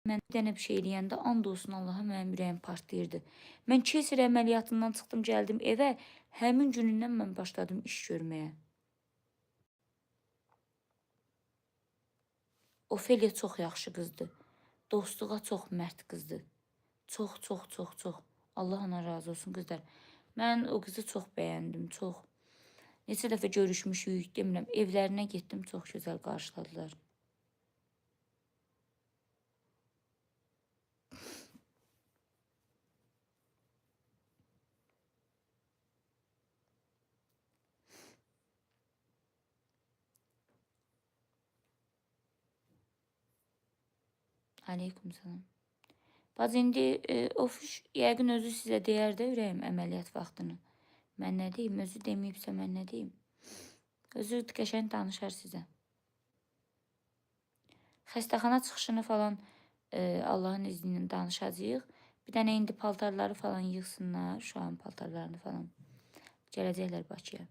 Mən bir dənə bir şey eləyəndə and olsun Allaha mənim ürəyim partlayırdı. Mən keysər əməliyyatından çıxdım, gəldim evə. Həmin günündən mən başladım iş görməyə. Ofeliya çox yaxşı qızdır. Dostluğa çox mərd qızdır. Çox, çox, çox, çox. Allah ona razı olsun qızlar. Mən o qızı çox bəyəndim, çox. Neçə dəfə görüşmüşük, demirəm. Evlərinə getdim, çox gözəl qarşıladılar. Aleykümselam. Bacı indi ofiş yəqin özü sizə deyər də ürəyim əməliyyat vaxtını. Mən nə deyim? Özü deməyibsə mən nə deyim? Özü qəşəng danışar sizə. Xəstəxana çıxışını falan Allahın izni ilə danışacağıq. Bir dənə indi paltarları falan yığsınlar, uşağın paltarlarını falan. Gələcəklər Bakıya.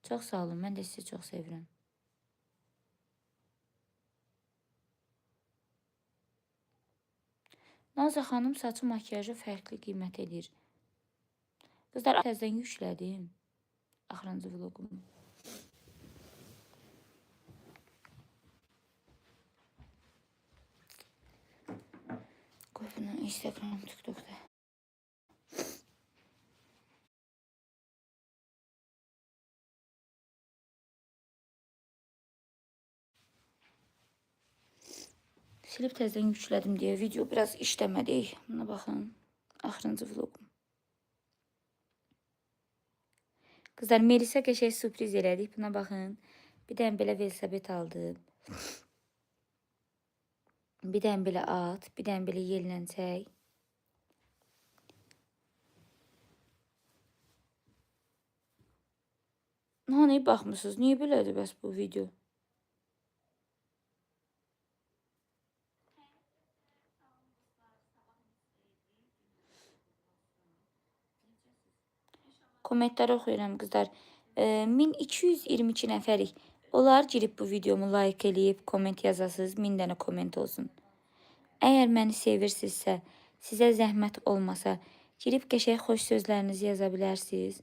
Çox sağ olun. Mən də sizi çox sevirəm. Naza xanım saçı makiyajı fərqli qiymət eləyir. Qızlar təzədən yüklədim. Axırıncı vlogumu. Qoy bunu Instagram, TikTok'da. Silib təzədən yüklədim deyə video biraz işləmədi. Buna baxın. Axırıncı vlogum. Qızlar Melisa qəşəng sürpriz elədik. Buna baxın. Bir dənə belə velosiped aldım. Bir dənə belə at, bir dənə belə yelləncək. Hani baxmısınız? Niyə belədir bəs bu video? Kommentləri oxuyuram qızlar. 1222 nəfərik. Onlar girib bu videomu like eləyib, komment yazasınız. 1000 dənə komment olsun. Əgər məni sevirsinizsə, sizə zəhmət olmasa, girib qəşəng xoş sözlərinizi yaza bilərsiniz.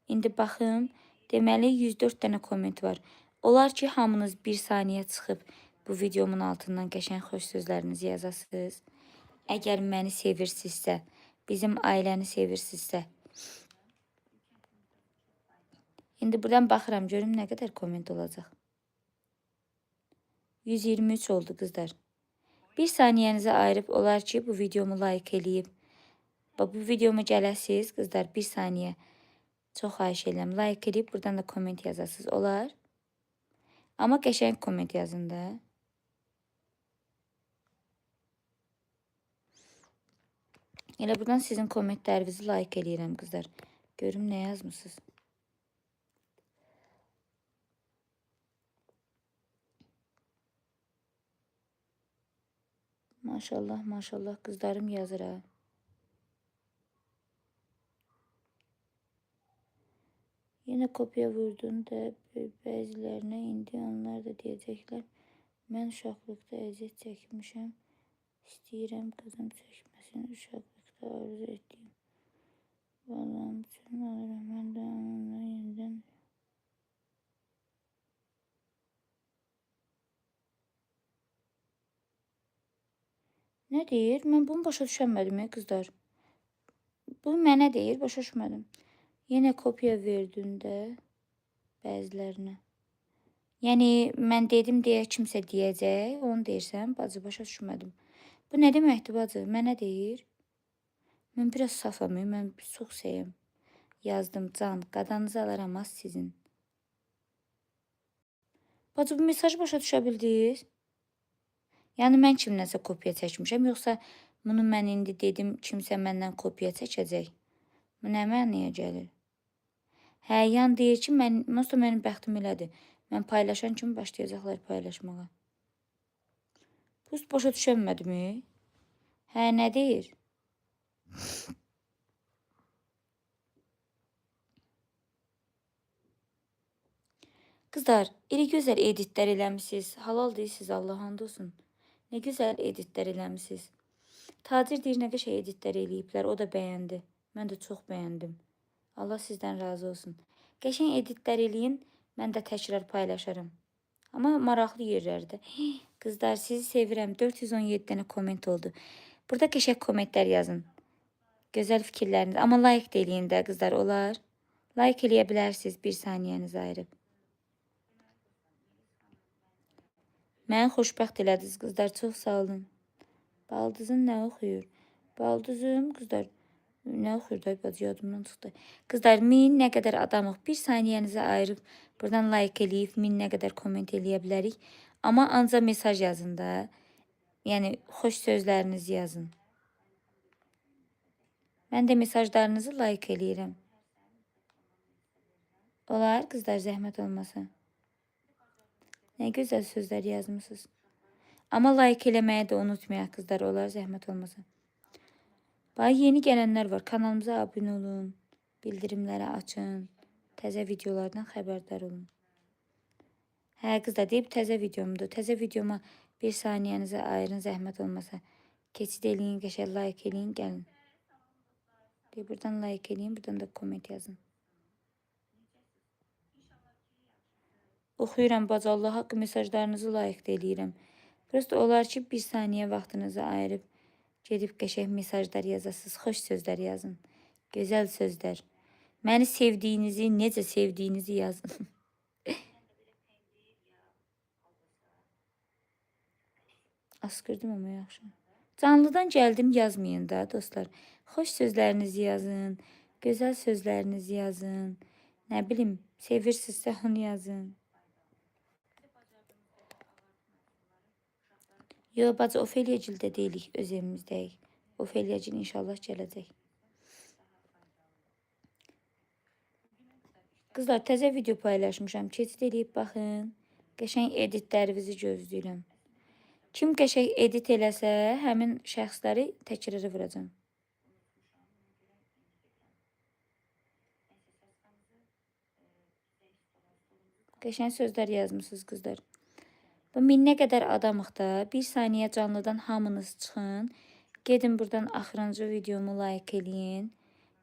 İndi baxım, deməli 104 dənə komment var. Olar ki, hamınız bir saniyə çıxıb bu videomun altından qəşəng xoş sözlərinizi yazasınız. Əgər məni sevirsinizsə, bizim ailəni sevirsinizsə. İndi buradan baxıram, görüm nə qədər komment olacaq. 123 oldu qızlar. Bir saniyenizi ayırıb olar ki, bu videomu like eləyib. Bax, bu videomu gələsiz qızlar, bir saniyə. Çox xahiş edirəm. Like eləyib buradan da komment yazasınız. Olar. Amma qəşəng komment yazın da. Elə buradan sizin kommentlərinizi like eləyirəm qızlar. Görüm nə yazmısınız. Maşallah, maşallah qızlarım yazır ha. Yine kopya vurdun da bəzilərinə indi onlar da deyəcəklər. Mən uşaqlıqda əziyyət çəkmişəm. İstəyirəm qızım çəkməsin. Uşaqlıqda arzu etdiyim balam üçün alıram. Mən də onunla yenidən. Nə deyir? Mən bunu başa düşəmədim, ey qızlar. Bu mənə deyir, başa düşmədim. Yenə kopya verdin də bəzilərinə. Yəni mən dedim deyə kimsə deyəcək, onu deyirsən, bacı, başa düşmədim. Bu nə deməkdir bacı? Mənə deyir. Mən biraz safam, mən çox səyəm. Yazdım, can, qadanızı alaram az sizin. Bacı, bu mesajı başa düşə bildiniz? Yəni mən kimdənsə kopya çəkmişəm, yoxsa bunu mən indi dedim, kimsə məndən kopya çəkəcək? Bu nə mənaya gəlir? Hə, yəni deyir ki, mən, məsələn, mənim bəxtim elədir. Mən paylaşan kimi başlayacaqlar paylaşmağa. Bu başa düşəmədim. Hə, nə deyir? Qızlar, elə gözəl editlər eləmisiniz. Halal deyirsiniz, Allah and olsun. Nə gözəl editlər eləmisiniz. Tacir deyir, nə qəşəng editlər eləyiblər. O da bəyəndi. Mən də çox bəyəndim. Allah sizdən razı olsun. Qəşəng editlər eləyin, mən də təkrar paylaşaram. Amma maraqlı yerlərdə. Qızlar, sizi sevirəm. 417 dənə komment oldu. Burada qəşəng kommentlər yazın. Gözəl fikirləriniz. Amma like də eləyin də qızlar, olar. Like eləyə bilərsiniz bir saniyənizi ayırıb. Məni xoşbəxt elədiniz qızlar. Çox sağ olun. Baldızın nə oxuyur? Baldızım qızlar nə oxuyur da bacı yadımdan çıxdı. Qızlar 1000 nə qədər adamıq. Bir saniyənizi ayırıb buradan like eləyib 1000 nə qədər komment eləyə bilərik. Amma ancaq mesaj yazın da. Yəni xoş sözlərinizi yazın. Mən də mesajlarınızı like eləyirəm. Olar qızlar zəhmət olmasa. Nə gözəl sözlər yazmısınız. Amma like eləməyi də unutmayaq qızlar, olar zəhmət olmasa. Bax, yeni gələnlər var. Kanalımıza abunə olun. Bildirimləri açın. Təzə videolardan xəbərdar olun. Hə, qızlar, deyib təzə videomdur. Təzə videoma bir saniyənizi ayırın, zəhmət olmasa. Keçid eləyin, qəşəng like eləyin, gəlin. Deyib, buradan like eləyin, buradan da komment yazın. Oxuyuram bacı, Allah haqqı mesajlarınızı like da eləyirəm. Prosto olar ki, bir saniyə vaxtınızı ayırıb gedib qəşəng mesajlar yazasınız, xoş sözlər yazın. Gözəl sözlər. Məni sevdiyinizi, necə sevdiyinizi yazın. Asqırdım amma yaxşı. Canlıdan gəldim yazmayın da dostlar. Xoş sözlərinizi yazın. Gözəl sözlərinizi yazın. Nə bilim, sevirsinizsə onu yazın. Yo bacı, Ofelyagildə deyilik, öz evimizdəyik. Ofelyagil inşallah gələcək. Qızlar, təzə video paylaşmışam. Keçid eləyib baxın. Qəşəng editlərinizi gözləyirəm. Kim qəşəng edit eləsə, həmin şəxsləri təkrara vuracam. Qəşəng sözlər yazmısınız qızlar. Bu 1000 nə qədər adamıq da. Bir saniyə canlıdan hamınız çıxın. Gedin buradan axırıncı videomu like eləyin.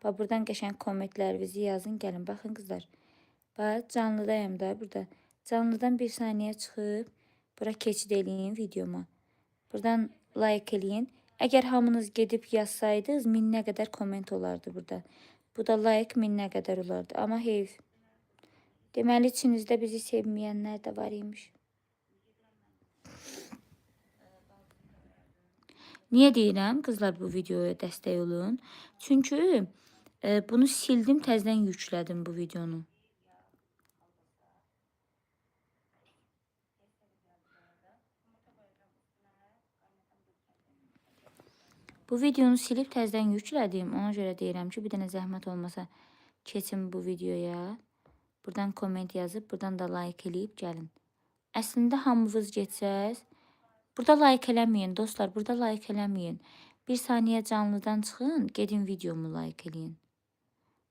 Bax buradan qəşəng kommentlərinizi yazın. Gəlin baxın qızlar. Bax canlıdayım da burada. Canlıdan bir saniyə çıxıb bura keçid eləyin videoma. Buradan like eləyin. Əgər hamınız gedib yazsaydınız 1000 nə qədər komment olardı burada. Bu da like 1000 nə qədər olardı. Amma heyf. Deməli içinizdə bizi sevməyənlər də var imiş. Niyə deyirəm qızlar bu videoya dəstək olun? Çünki bunu sildim, təzədən yüklədim bu videonu. Bu videonu silib təzədən yüklədim. Ona görə deyirəm ki, bir dənə zəhmət olmasa keçin bu videoya. Buradan komment yazıb, buradan da like eləyib gəlin. Əslində hamınız getsəz, burada like eləməyin dostlar, burada like eləməyin. Bir saniyə canlıdan çıxın, gedin videomu like eləyin.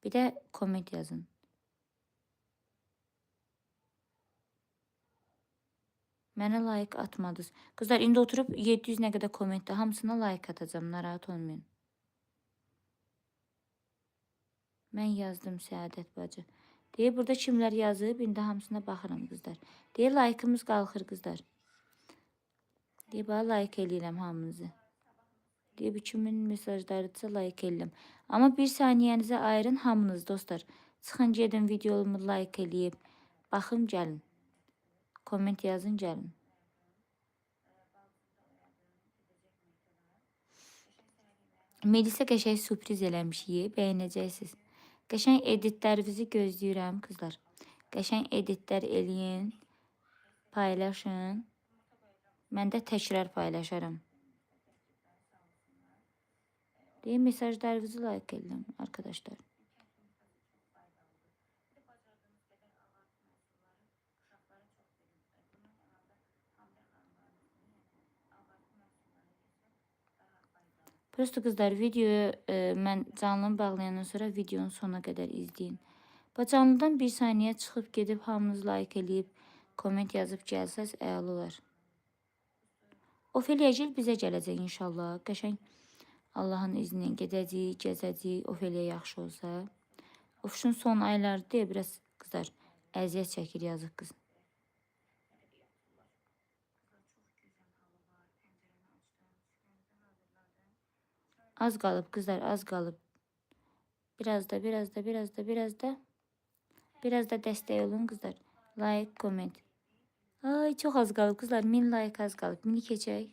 Bir də komment yazın. Mənə like atmadınız. Qızlar, indi oturub 700 nə qədər kommentdə hamısına like atacağam, narahat olmayın. Mən yazdım Səadət bacı. Deyir, burada kimlər yazıb, indi hamısına baxıram qızlar. Deyir, like'ımız qalxır qızlar. Deyir, bax, like eləyirəm hamınızı. Deyir, bu kimin mesajlarıdırsa like eləyirəm. Amma bir saniyənizi ayırın hamınız dostlar. Çıxın gedin videomu like eləyib. Baxın, gəlin. Komment yazın, gəlin. Melisa qəşəng sürpriz eləmişik, bəyənəcəksiniz. Qəşəng editlərinizi gözləyirəm qızlar. Qəşəng editlər eləyin, paylaşın. Mən də təkrar paylaşaram. Deyin mesajlarınızı like edin arkadaşlar. Prosto qızlar videoyu mən canlı bağlayandan sonra videonun sonuna qədər izləyin. Bacanlıdan bir saniyə çıxıb gedib hamınız like eləyib, komment yazıb gəlsəz əla olar. Ofeliyagil bizə gələcək inşallah. Qəşəng Allahın izni ilə gedəcəyik, gəzəcəyik. Ofeliya yaxşı olsa. Ofuşun son ayları deyə biraz qızlar əziyyət çəkir yazıq qız. Az qalıb qızlar, az qalıb. Biraz da, biraz da, biraz da, biraz da. Biraz da dəstək olun qızlar. Like, komment. Ay çox az qalıb qızlar. 1000 like az qalıb. 1000-i keçək.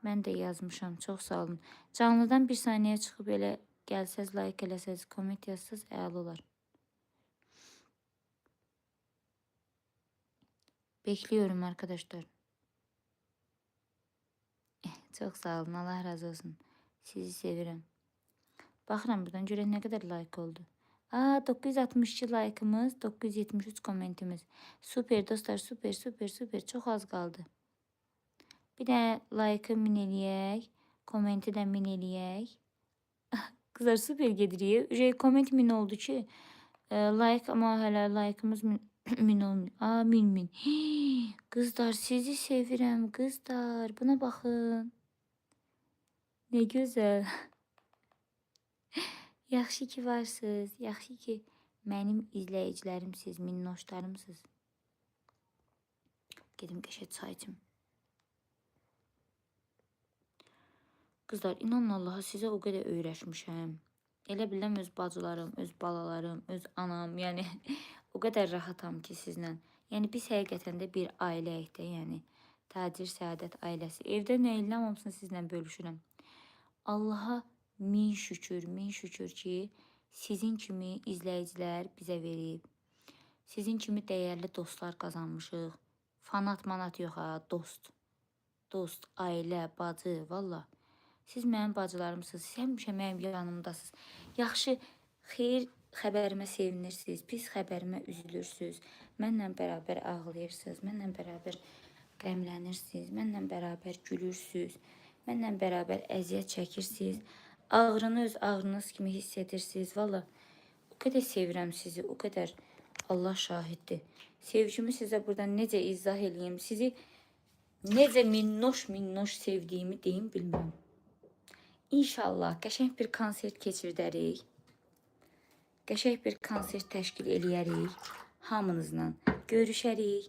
Mən də yazmışam. Çox sağ olun. Canlıdan bir saniyə çıxıb elə gəlsəz, like eləsəz, komment yazsaz əla olar. Bekliyorum arkadaşlar. Çox sağ olun. Allah razı olsun. Sizi sevirəm. Baxıram buradan görək nə qədər like oldu. Aa, 962 like'ımız, 973 kommentimiz. Super dostlar, super, super, super. Çox az qaldı. Bir də like'ı min eləyək. Kommenti də min eləyək. Qızlar super gedirik. Uje komment min oldu ki, like amma hələ like'ımız min, min olmuyor. Aa, min min. Hii, qızlar sizi sevirəm qızlar. Buna baxın. Nə gözəl. Yaxşı ki varsınız. Yaxşı ki mənim izləyicilərimsiz, minnoşlarımsınız. Gedim qəşəng çay içim. Qızlar, inanın Allaha sizə o qədər öyrəşmişəm. Elə bilirəm öz bacılarım, öz balalarım, öz anam, yəni o qədər rahatam ki sizlə. Yəni biz həqiqətən də bir ailəyik də, yəni Tacir Səadət ailəsi. Evdə nə eləyirəm, hamısını sizlə bölüşürəm. Allaha min şükür, min şükür ki, sizin kimi izləyicilər bizə verib. Sizin kimi dəyərli dostlar qazanmışıq. Fanat manat yox ha, dost. Dost, ailə, bacı, valla. Siz mənim bacılarımsınız. Siz həmişə mənim yanımdasınız. Yaxşı, xeyir xəbərimə sevinirsiniz, pis xəbərimə üzülürsünüz. Mənlə bərabər ağlayırsınız, mənlə bərabər qəmlənirsiniz, mənlə bərabər gülürsünüz, mənlə bərabər əziyyət çəkirsiniz. Ağrını öz ağrınız kimi hiss edirsiniz. Valla o qədər sevirəm sizi, o qədər Allah şahiddir. Sevgimi sizə buradan necə izah eləyim, sizi necə minnoş minnoş sevdiyimi deyim bilmirəm. İnşallah qəşəng bir konsert keçirdərik. Qəşəng bir konsert təşkil eləyərik. Hamınızla görüşərik.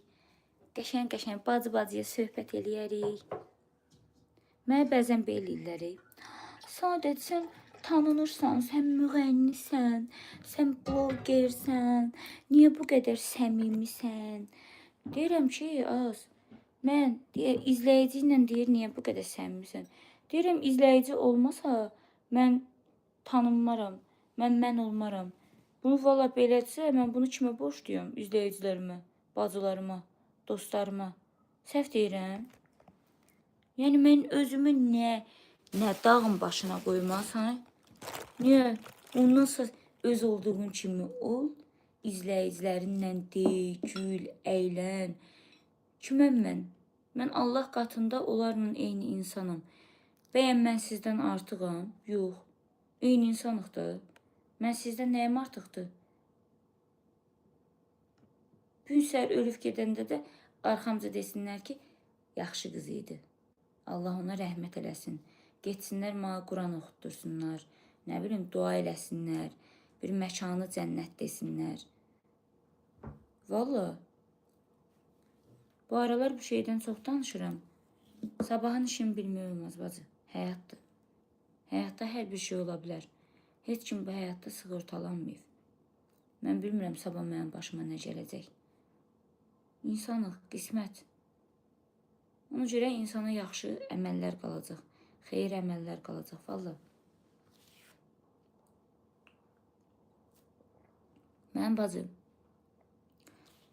Qəşəng-qəşəng bacı-bacıya söhbət eləyərik. Mənə bəzən belə eləyirlər. Sadəcə sən tanınırsan, sən müğənnisən, sən blogersən, niyə bu qədər səmimisən? Deyirəm ki, az. Mən deyə izləyici ilə deyir, niyə bu qədər səmimisən? Deyirəm, izləyici olmasa mən tanınmaram, mən olmaram. Bunu valla belədirsə, mən bunu kimə borcluyam? İzləyicilərimə, bacılarıma, dostlarıma. Səhv deyirəm. Yəni mən özümü nə dağın başına qoymasan? Niyə? Ondan sonra öz olduğun kimi ol, izləyicilərinlə de, gül, əylən. Kiməm mən? Mən Allah qatında onlarla eyni insanam. Bəyəm mən sizdən artığam? Yox. Eyni insanıq da. Mən sizdən nəyim artıqdır? Bu gün səhər ölüb gedəndə də arxamca desinlər ki, yaxşı qız idi. Allah ona rəhmət eləsin. Getsinlər mənə Quran oxutdursunlar. Nə bilim, dua eləsinlər. Bir məkanı cənnət desinlər. Valla. Bu aralar bu şeydən çox danışıram. Sabahın işini bilmək olmaz bacı. Həyatdır. Həyatda hər bir şey ola bilər. Heç kim bu həyatda sığortalanmayıb. Mən bilmirəm sabah mənim başıma nə gələcək. İnsanıq, qismət. Ona görə insana yaxşı əməllər qalacaq. Xeyir əməllər qalacaq, valla. Mənim bacım,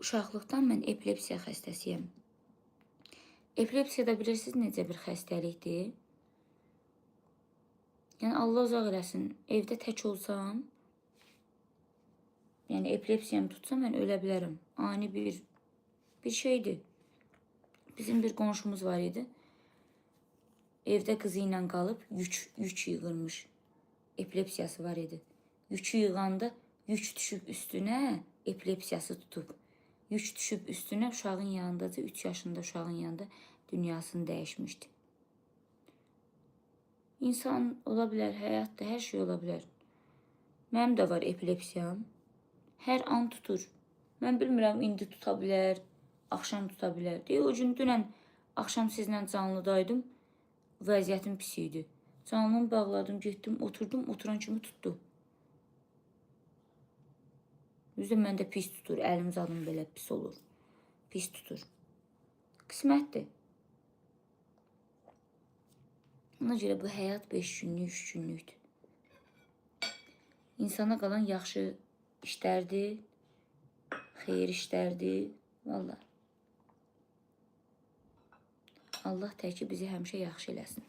uşaqlıqdan mən epilepsiya xəstəsiyəm. Epilepsiya da bilirsiniz necə bir xəstəlikdir? Yəni Allah uzaq eləsin, evdə tək olsam, yəni epilepsiyam tutsa mən ölə bilərəm. Ani bir şeydir. Bizim bir qonşumuz var idi. Evdə qızı ilə qalıb yük yığırmış. Epilepsiyası var idi. Yükü yığanda yük düşüb üstünə, epilepsiyası tutub. Yük düşüb üstünə uşağın yanındaca 3 yaşında uşağın yanında dünyasını dəyişmişdi. İnsan ola bilər, həyatda hər şey ola bilər. Mənim də var epilepsiyam. Hər an tutur. Mən bilmirəm indi tuta bilər, axşam tuta bilər. Deyə o gün dünən axşam sizlə canlıdaydım. Vəziyyətim pis idi. Canlımı bağladım, getdim, oturdum, oturan kimi tutdu. Düzdür, məndə pis tutur. Əlim zadım belə pis olur. Pis tutur. Qismətdir. Ona görə bu həyat 5 günlük, 3 günlükdür. İnsana qalan yaxşı işlərdir, xeyir işlərdir. Vallah. Allah təki bizi həmişə yaxşı eləsin.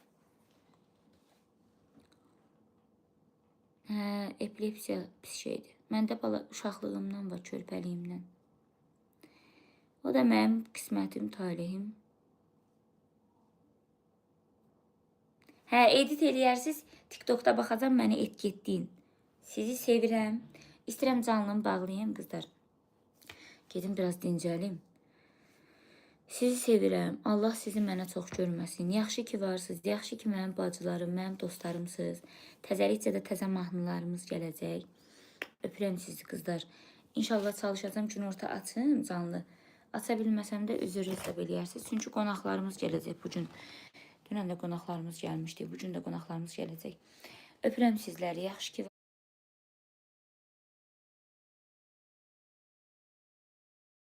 Hə, epilepsiya pis şeydir. Məndə bala uşaqlığımdan var, körpəliyimdən. O da mənim qismətim, talehim. Hə, edit eləyərsiz, TikTokda baxacam, məni etiketləyin. Sizi sevirəm. İstəyirəm canlımı bağlayayım qızlar. Gedim biraz dincəlim. Sizi sevirəm. Allah sizi mənə çox görməsin. Yaxşı ki varsınız. Yaxşı ki mənim bacılarım, mənim dostlarımsınız. Təzəlikcə də təzə mahnılarımız gələcək. Öpürəm sizi qızlar. İnşallah çalışacağam günorta açım canlı. Aça bilməsəm də üzr hesab eləyərsiniz. Çünki qonaqlarımız gələcək bu gün. Dünən də qonaqlarımız gəlmişdi. Bu gün də qonaqlarımız gələcək. Öpürəm sizləri. Yaxşı ki